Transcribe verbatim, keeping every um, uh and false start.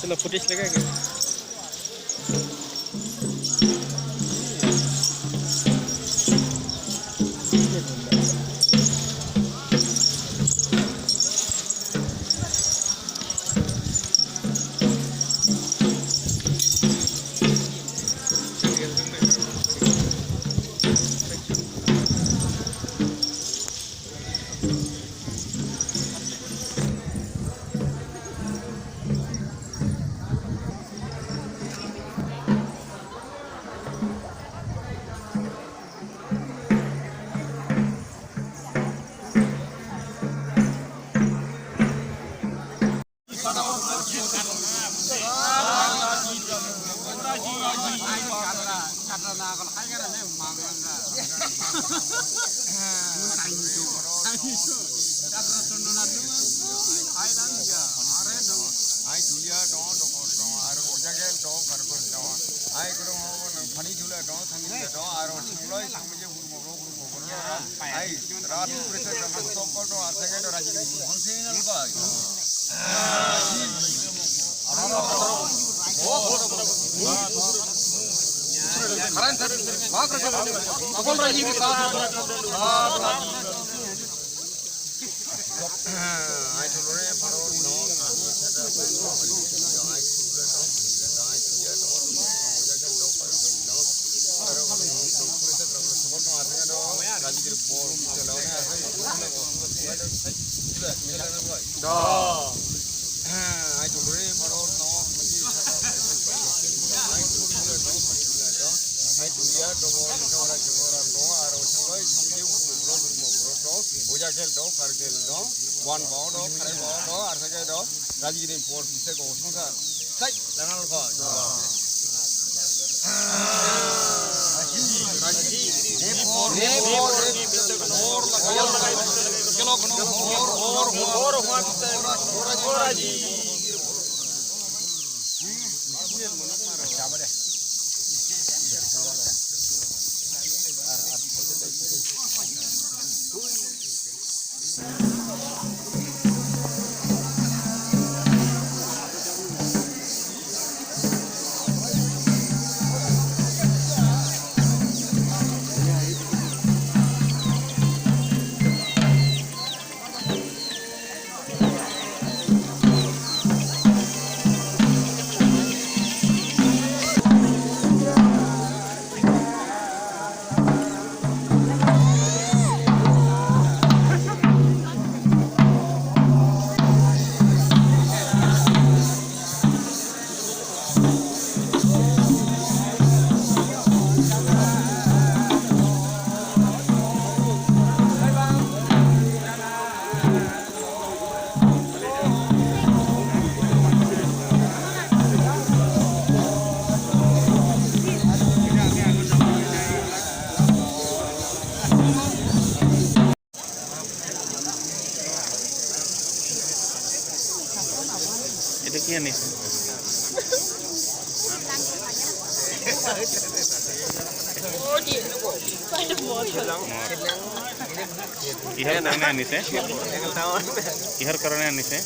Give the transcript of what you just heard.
Lo footage lagake. Ai Dulia dong, dong, dong, aro Ojagel dong, Karbon dong. Ai kurung ho, Phani Jula dong, Thani Jula dong, aro Chingloi, Sangmeje, Hurmo, Hurmo, Hurmo. Ai, Ratu Presa dong, Sokol dong, Arsai dong, Raji. Karen, Akon Raji ke saath. Ojagel dong, Karbon dong, Wan Bao dong, Kharek Bao dong, Arsai dong, Raji Ding Por, Pise Go, Sungsa, Sai, Lanal Ko. এইটো কি আনিছে? মদ। কিহৰ কাৰণে আনিছে? কিহৰ কাৰণে আনিছে?